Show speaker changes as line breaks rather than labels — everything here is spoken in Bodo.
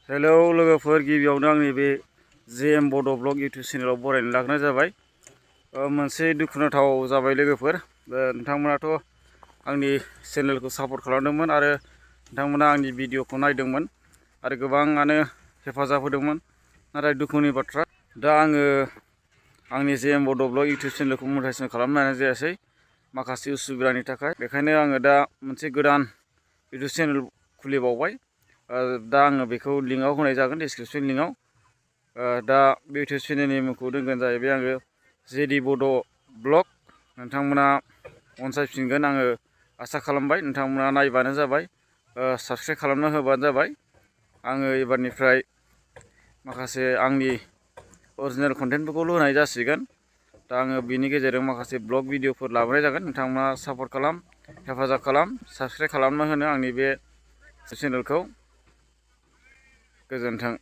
हेलौ लोगोफोर, गिबियावनो आंनि बे जेएम बड' ब्लग इउटुब चेनेलाव बरायनो लाग्रोनाय जाबाय। मोनसे दुखुनांथाव जाबाय लोगोफोर। नोंथांमोनाथ' आंनि चेनेलखौ सापर्ट खालामदोंमोन आरो नोंथांमोना आंनि भिडिअखौ नायदोंमोन आरो गोबाङानो हेफाजाब होदोंमोन। नाथाय दुखुनि बाथ्रा, दा आङो आंनि जेएम बड' ब्लग इउटुब चेनेलखौ मनेटाइजेसन खालामनो हानाय जायासै माखासे उसुबिदानि थाखाय। बेखायनो आङो दा मोनसे गोदान इउटुब चेनेल खुलिबावबाय। दा आङो बेखौ लिंकआव होनाय जागोन, डिसक्रिपसन लिंकआव। दा बे इउटुब चेनेलनि मुंखौ दोनगोन जाहैबाय आङो जेडि बड' ब्लग। नोंथांमोना अनसायफिनगोन आङो आसा खालामबाय। नोंथांमोना नायबानो जाबाय, साबस्क्राइब खालामना होबानो जाबाय। आङो एबारनिफ्राय माखासे आंनि अरिजिनेल कन्टेन्टफोरखौल' होनाय जासिगोन। दा आङो बिनि गेजेरजों माखासे ब्लग भिडिअफोर लाबोनाय जागोन। नोंथांमोना सापर्ट खालाम, हेफाजाब खालाम, साबस्क्राइब खालामना होनो आंनि बे चेनेलखौ। गोजोन्थों।